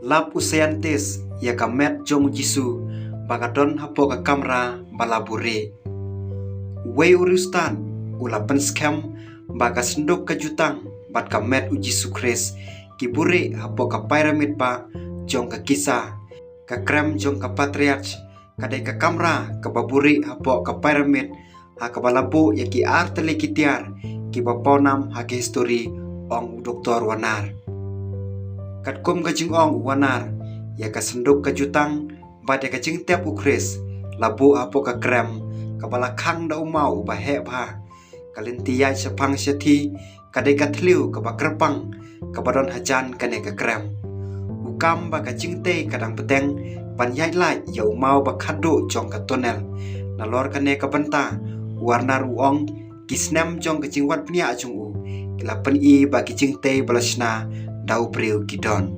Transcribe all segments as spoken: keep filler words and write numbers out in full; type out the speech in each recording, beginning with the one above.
Lap u scientist ïa ka met jong u Jisu ba ka don hapoh ka kamra ba la buhrieh. Uwei u riewstad u la pynskhem ba ka synduk ka jutang bad ka met u Jisu Khrist ki buhrieh hapoh ka pyramid bah jong ka Giza. Ka krem jong ka Patriarch ka dei ka kamra kaba buhrieh hapoh ka pyramid ha kaba la buh ïa ki artylli ki tiar kiba pawnam ha ka histori, ong u Doktor Warner. Katkum ka jingong u Warner, ïa ka synduk ka jutang bad ïa ka jingtep u Khrist la buh hapoh ka krem kaba la khang da u maw uba heh bha. Ka lynti ïaid shaphang shathie ka dei ka thliew kaba kyrpang kaba don hajan kane ka krem. U kam ba ka jingtei ka dang bteng ban ïaid lait ïa u maw ba khatduh jong ka tunnel. Nalor kane ka bynta, u Warner u ong, ki snem jong ka jingwad bniah jong u ki la pyni ba ki jingtei ba la shna da u briew ki don.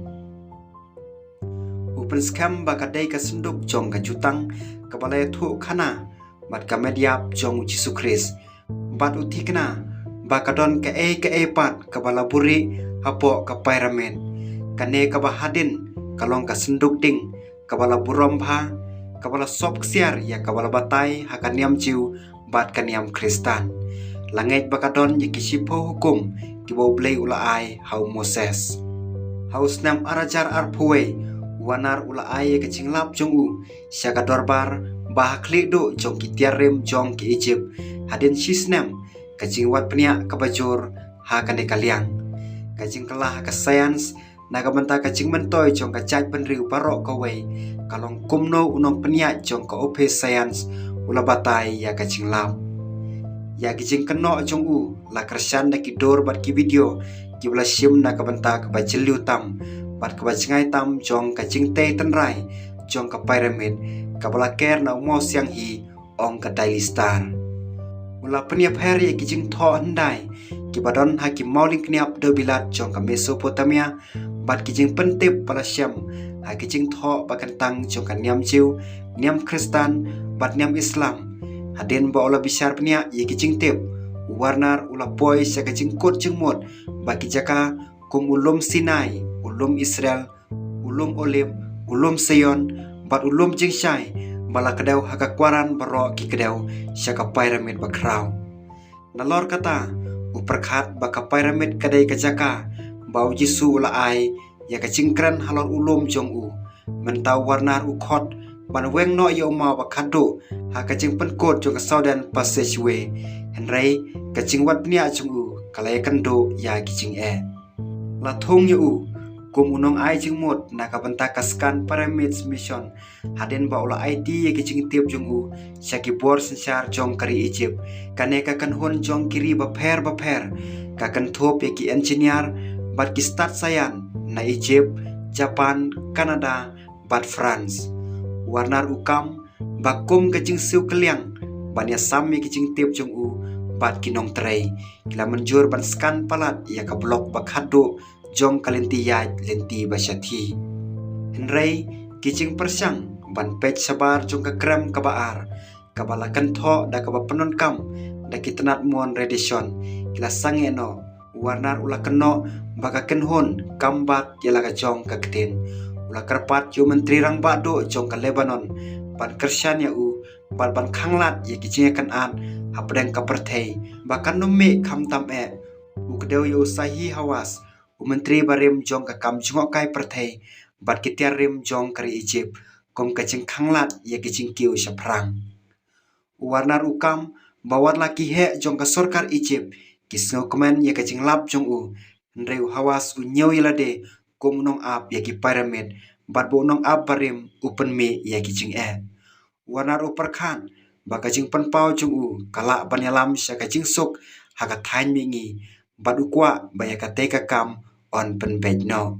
U pynskhem ba ka dei ka synduk jong ka jutang kaba la ïathuh khana bad ka met ïap jong u Jisu Khrist, bad u thikna ba ka don kaei kaei pat kaba la buhrieh hapoh ka pyramid. Kane kaba hadien ka long ka synduk ding kaba la burom bha, kaba la sop ksiar ïa kaba la batai ha ka niam Jiw bad ka niam Khristan. La ngeit ba ka don ïa ki shiphew hukum kiba U Blei u la ai ha u Moses. Ha u snem ar hajar arphew wei, u Warner u la ai ïa ka jinglap jong u sha ka dorbar ba ha khlieh duh jong ki tiar rim jong ki Egypt, hadien shi snem ka jingwad bniah kaba jur ha kane ka liang. Ka jingkylla ha ka science na ka bynta ka jingmyntoi jong ka jaitbynriew baroh kawei ka long kumno u nongpynïaid jong ka ophis science u la batai ïa ka jinglap. Ïa ki jingkynnoh jong u la kyrshan da ki dur bad ki video kiba la shim na ka bynta kaba jylliew tam bad kaba jngai tam jong ka jingtei tynrai jong ka pyramid kaba la ker na u mawsiang hi, ong ka Daily Star. U la pynïapher ïa ki jingthoh hyndai kiba don ha ki mawlyngkniap dewbilat jong ka Mesopotamia bad ki jingpyntip ba la shem ha ki jingthoh ba kyntang jong ka niam Jiw, niam Khristan bad niam Islam. Hadien ba u la bishar bniah ïa ki jingtip, u Warner u la poi sha ka jingkut jingmut ba ki jaka kum u lum Sinai, u lum Israel, u lum Olib, u lum Sion bad u lum jingshai ba la kdew ha ka kwaran baroh ki kdew sha ka pyramid bakhraw. Nalor kata, u pyrkhat ba ka pyramid ka dei ka jaka ba u Jisu u la ai ïa ka jingkren halor u lum jong u. Mynta u Warner u khot ban weng noh ïa u maw ba khatduh ha ka jingpynkut jong ka Southern Passageway. Hynrei ka jingwad bniah jong u ka la ïakynduh ïa ki jingeh. La thung ïa u kum u nongai jingmut na ka bynta ka Scan Pyramids Mission hadien ba u la aiti ïa ki jingtip jong u sha ki bor synshar jong ka ri Egypt. Kane ka kynhun jong ki ri bapher bapher ka kynthup ïa ki engineer bad ki stad saian na Egypt, Japan, Canada bad France. Warner u kam ba kum ka jingsiew kylliang ban ïasam ïa ki jingtip jong u bad ki nongtrei, ki la mynjur ban scan palat ïa ka block ba khatduh jong ka lynti ïaid lynti ba shathie. Hynrei ki jingpyrshang ban peit shabar jong ka krem kaba ar, kaba la kynthoh da kaba pyndonkam da ki tnat mon radiation, ki la sangeh noh. U Warner u la kynnoh ba ka kynhun kam bat ïa la ka jong ka ktien. U la kyrpad ïa u Myntri Rangbah Duh jong ka Lebanon ban kyrshan ïa u bad ban khanglad ïa ki jingïakynad hapdeng ka pyrthei ba kan ym mih khamtam eh. U kdew ïa u Sahi Hawass, u Myntri barim jong ka kam jngohkai pyrthei, bad ki tiar rim jong ka ri Egypt kum ka jingkhanglad ïa ki jingkiew shaphrang. U Warner u kam ba wat la ki heh jong ka sorkar Egypt ki sngewkmen ïa ka jinglap jong u, hynrei u Hawass u ñiew ïa lade kum u nongap ïa ki pyramid bad ba u nongap barim u pynmih ïa ki jingeh. U Warner u pyrkhat ba ka jingpynpaw jong u ka lah ban ïalam sha ka jingsuk ha ka thaiñ mihngi, bad u kwah ba ïa katei ka kam yn pynbeit noh.